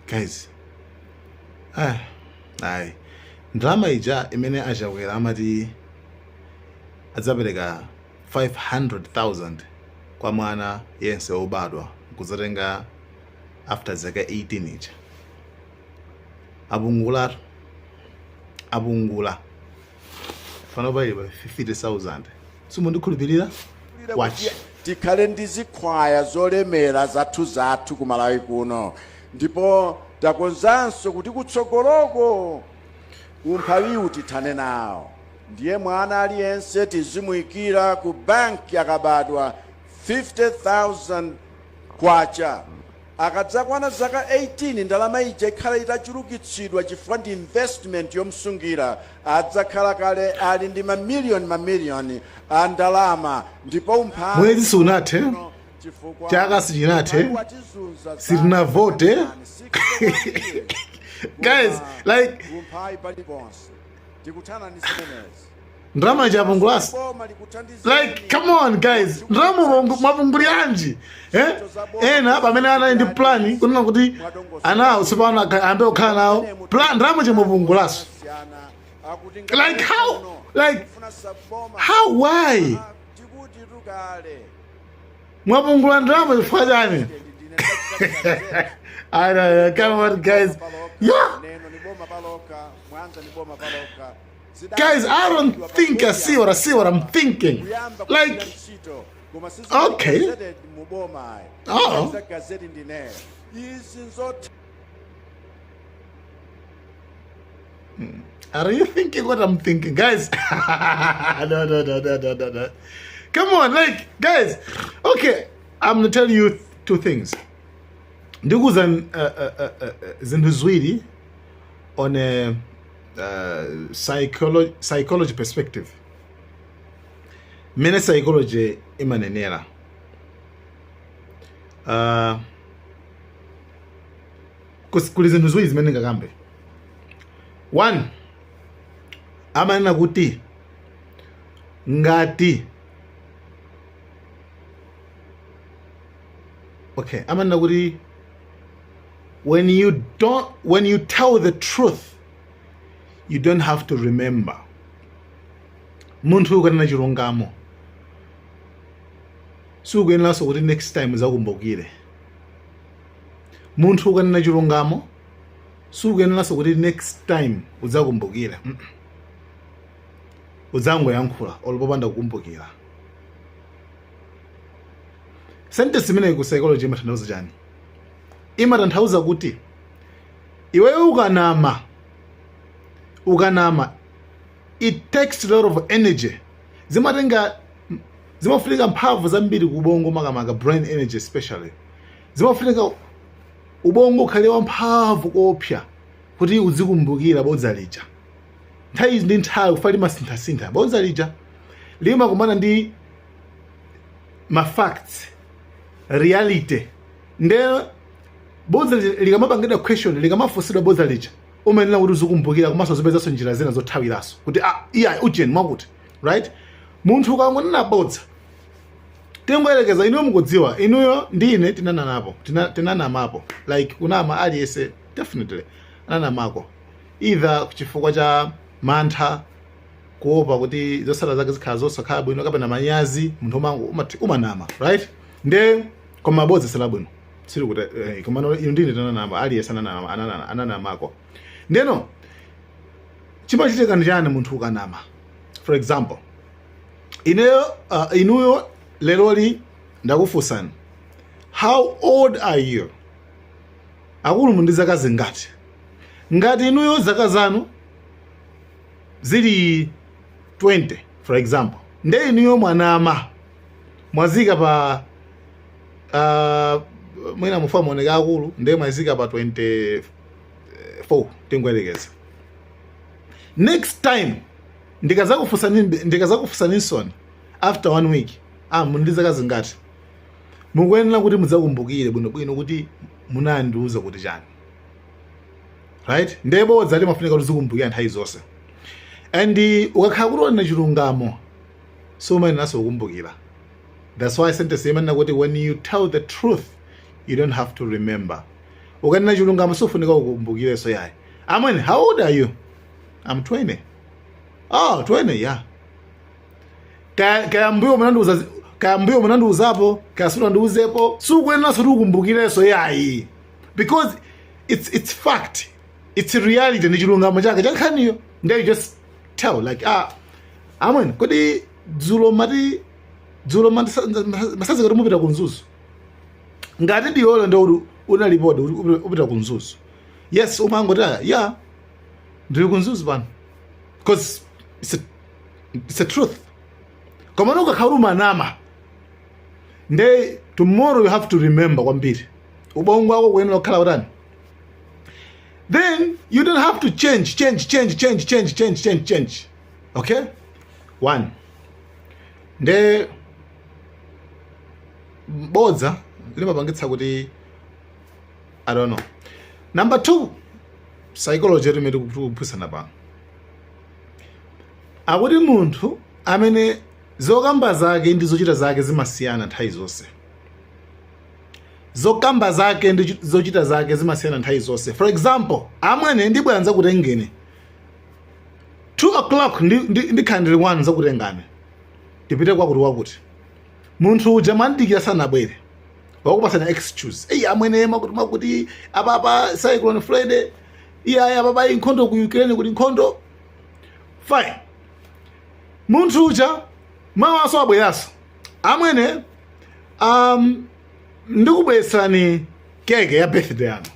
Guys, ah, ayi, ndalama ija imene aChakwera amati adzapereka 500,000 kwa mwana yense wobadwa kudzatenga after zaka 18 ija, apungulatu, apungula. Pano pali pa 50,000. Simundikhulupirira? Watch. Tikhale ndi zikhwaya zolemera zathu zathu ku Malawi kuno, ndipo takonzanso kuti kutsogoloko umphawiwu tithane nawo. Ndiye mwana aliyense tizimuyikira ku banki akabadwa 50,000 kwacha. Akadzakwana zaka 18, ndalama ija ikhala itachulukitsidwa chifukwa ndi investment yomsungira. Adzakhala kale ali ndi mamiliyoni mamiliyoni a ndalama, ndipo umphawi Mwezi sunathe, chifukwa chaka sichinathe, umphawi watizunza zaka sitinavote. 61 years. Guys, like umphawi paliponse, tikuthana ndi zimenezi. Ndalama ija apungulaso. Boma likuthandizeni. Like, come on guys, ndalama mwapunguliranji, eh? Ena pamene anali ndi plan kunena kuti anawo tsopano ayambe kukhala nawo plan, ndalama ija mwapungulaso. Like how? Like how? Why mwapungula ndalama? Chifukwa chani? I don't know. Come on guys, yeah. Guys, I don't think I see what I'm thinking. Like, okay. Oh. Are you thinking what I'm thinking, guys? No. Come on, like, guys. Okay, I'm gonna tell you two things. Ndikuuzani zinthu ziwiri on a psychology perspective, mmene psychology imanenera. Kuli zinthu ziwiri zimene ndingakambe. One, amanena kuti ngati, okay, amanena kuti when you don't when you tell the truth, you don't have to remember. Munthu ukanena chilungamo, sikuyeneranso kuti next time uzakumbukire. Munthu ukanena chilungamo, sikuyeneranso kuti next time udzakumbukire. Udzangoyankhula olo popanda kukumbukira. Sentence imeneyi ku psychology imatanthauza chani? Imatanthauza kuti iweyo ukanama, it takes a lot of energy. Zimatenga, zimafunika mphamvu zambiri ku ubongo, makamaka brain energy especially. Zimafunika ubongo ukhale wamphamvu koopsa kuti uzikumbukira bodza lija nthawi ndi nthawi, kufa limasinthasintha. Bodza lija limakumana ndi ma facts, reality. Nde bodza likamapangidwa question, likamafunsidwa bodza lija, umayenera kuti uzikumbukira komanso uzipezanso njira zina zothawiranso kuti, ah, iya, ujeni mwakuti, right? Munthu ukangonena bodza, tingoyerekeza, inuyo mukudziwa, inuyo ndi ine tinananapo, tinanamapo. Like kunama, aliyense definitely ananamako, either chifukwa cha mantha, kuopa kuti zotsatira zake zikhala zosakhala bwino, kapena manyazi. Munthu umanama, right? Nde koma bodza silabwino, sili kuti koma inu ndine tinanama, aliyense ananama, ananamako. Ndeno chimachitika ndi chani munthu ukanama? For example, ineyo, inuyo leroli ndakufunsani, "How old are you? Akulu muli ndi zaka zingati?" Ngati inuyo zaka zanu zili 20, for example, nde inuyo mwanama, mwazika pa mwina mufa muoneka akulu, nde mwazika pa 24, tingoyerekeza. Next time ndikazakufunsaninsoni after one week, ah, muli ndi zaka zingati, mukuyenera kuti mudzakumbukire bwinobwino kuti munandiuza kuti chani, right? Ndiye bodza limafunika kuti uzikumbukira nthawi zonse. And ukakhala kuti wanena chilungamo, sumayeneranso kukumbukira. That's why sentence imanena kuti when you tell the truth, you don't have to remember. Ukanena chilungamo sufunika ukumbukireso yayi. Amwene, how old are you? I'm 20. Oh, 20, yeah. Kaya mbuyo munandiuza, kaya mbuyo munandiuzapo, kaya sunandiuzepo, sukuyeneranso kuti ukumbukireso yayi, because it's fact, it's reality, ndi chilungamo chake chankhaniyo. Then you just tell like, ah, amwene, kodi dzulo mati dzulo masazi kuti mupita ku Mzuzu? Ngati ndiyolo ndi kuti unalipodi kuti upita ku Mzuzu, yes, umangoti, ah, yeah, ndili ku Mzuzu pano, because it's a truth. Koma ukakhala umanama, nde tomorrow you have to remember kwambiri. Ubongo wako kuyenera kukhala utani? Then you don't have to change, change, change, change, change, change, change, change. Okay, one, nde bodza limapangitsa kuti, I don't know. Number two, psychology imene tikuphunzitsana pano, akuti munthu amene zokamba zake ndi zochita zake zimasiyana nthawi zonse, zokamba zake ndi zochita zake zimasiyana nthawi zonse. For example, amwene, ndibwera nzakutengeni 2 o'clock, ndikhala ndili 1, nzakutengani tipite kwakuti wakuti. Munthu uja mwandikira sanabwere, wakupasani excuse: eyi amwene, makuti makuti, apapa Cyclone Freddy, iyayi, apapa nkhondo ku Ukraine, kuti nkhondo. Fine. Munthu uja mawaso abweraso: amwene, ndikubweretsani keke ya birthday yanu.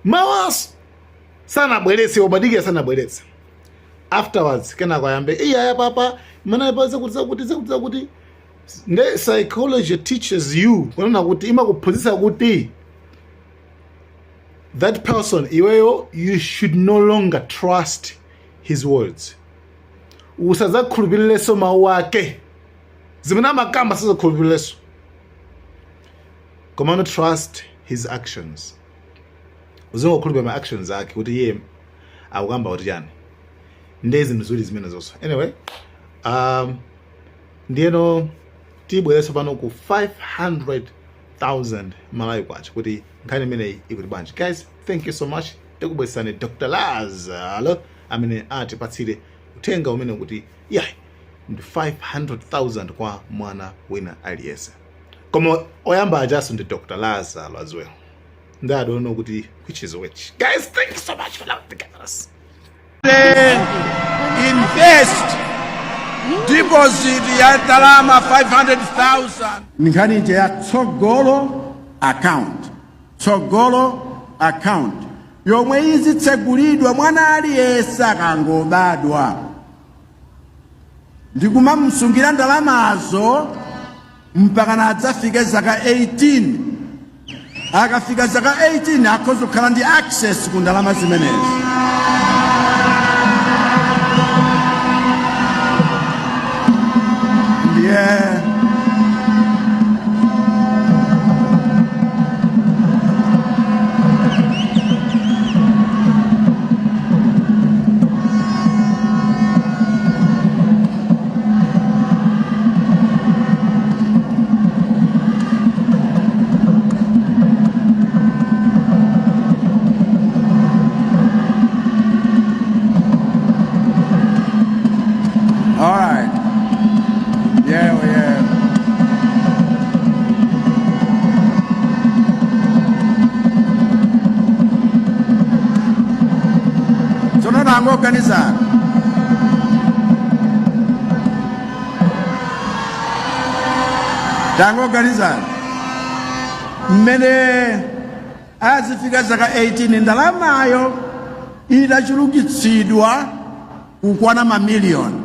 Mawaso sanabweretse, obadikira sanabweretse. Afterwards kenako ayambe, iyaya, papa mana zakuti zakuti zakuti zakuti. Nde psychology teaches you kunena kuti, imakuphunzitsa kuti that person, iweyo, you should no longer trust his words. Usadzakhulupirirenso mawu ake, zimene amakamba sazakhulupirirenso, komano trust his actions. Uzingokhulupirira ma actions ake kuti iye akukamba kuti chani. Ndiye zinthu ziwiri zimene zonso. Anyway, ndiyeno tibwerenso pano ku 500,000 Malawi kwacha, kuti nkhani imeneyi ikuti bwanji. Guys, thank you so much. Tikubweresani Dr Lazaro amene atipatsire uthenga umene kuti yayi, ndi 500,000 kwa mwana wina aliyense. Koma oyamba ajaso ndi Dr Lazaro as well, and I don't know kuti which is which. Guys, thank you so much for loving together us. Invest deposit ya ndalama 500,000. Nkhani ija ya Tsogolo Account, Tsogolo Account yomwe izitsegulidwa mwana aliyense akangobadwa, ndikumamsungira ndalamazo mpaka adzafike zaka 18. Akafika zaka 18 akhoza kukhala ndi access ku ndalama zimenezi. Ndiye All right. Yeah. Tsono tangoganizani. Tangoganizani mmene azifika zaka 18, ndalamayo itachulukitsidwa kukwana mamiliyoni.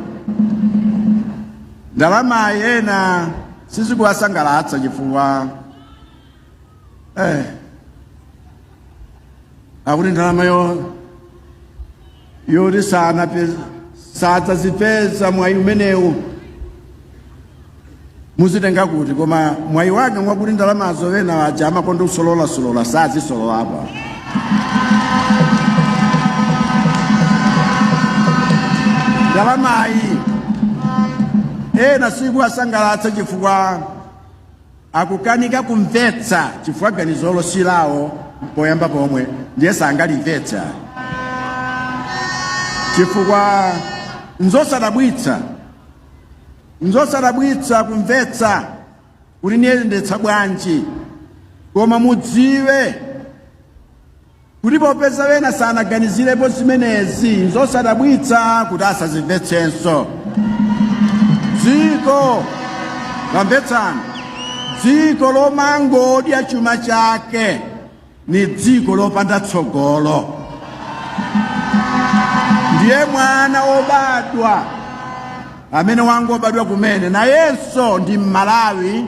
Ndalamayi ena sizikuwasangalatsa chifukwa akuti ndalama yoti sadzazipeza, mwayi umenewu muzitenga kuti? Koma mwayi wake mwakuti ndalamazo ena aja amakonda kusololasola sazisolola apa. Ndalamayi ena sikuwasangalatsa chifukwa akukanika kumvetsa, chifukwa ganizolo si lawo, Poyamba pomwe ndiye sangalimvetsa, chifukwa nzosadabwitsa, nzosadabwitsa kumvetsa kuti niyendetsa bwanji. Koma mudziwe kuti popeza wena sanaganizirepo zimenezi, nzosadabwitsa kuti asazimvetsenso. Dziko, tamvetsani, dziko lomangodya chuma chake ni dziko lopanda tsogolo. Ndiye mwana wobadwa amene wangobadwa kumene nayenso ndi Mmalawi.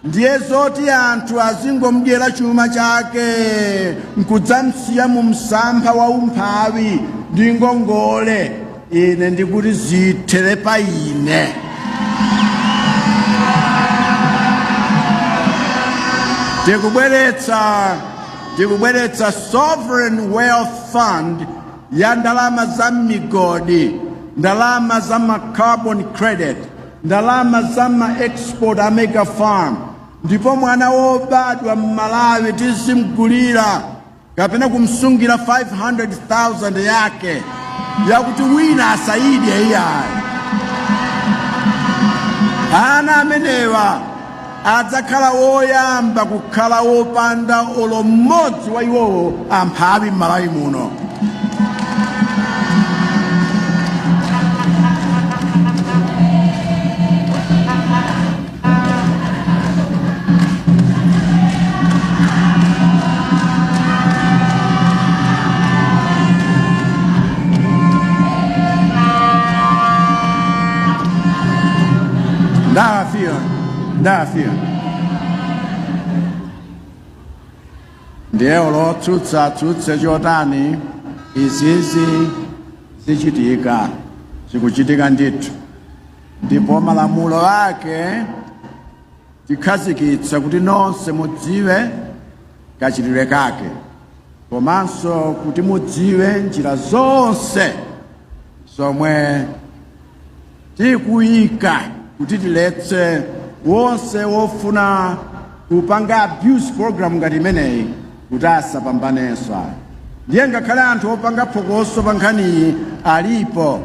Ndiye zoti anthu azingomudyera chuma chake nkudzamsiya mu msampha wa umphawi ndi ngongole, ine ndikuti zithere pa ine. Tikubweretsa Sovereign Wealth Fund ya ndalama za migodi, ndalama za ma carbon credit, ndalama za ma export a mega farm. Ndipo mwana wobadwa m'Malawi tizimgulira kapena kumsungira 500,000 yake yakuti wina asayidye iyayi. Ana amenewa adzakhala woyamba kukhala wopanda olo mmodzi wa iwowo amphawi m'Malawi muno. Ndafika, ndafika. Ndiye olotsutsa atsutse chotani, izizi zichitika, zikuchitika ndithu. Ndipo malamulo ake tikhazikitsa kuti nonse mudziwe kachitidwe kake, komanso kuti mudziwe njira zonse zomwe tikuyika kuti tiletse wonse wofuna kupanga abuse program ngati imeneyi kuti asapambanenso ayi. Ndiye ngakhale anthu opanga phokoso pa nkhaniyi alipo.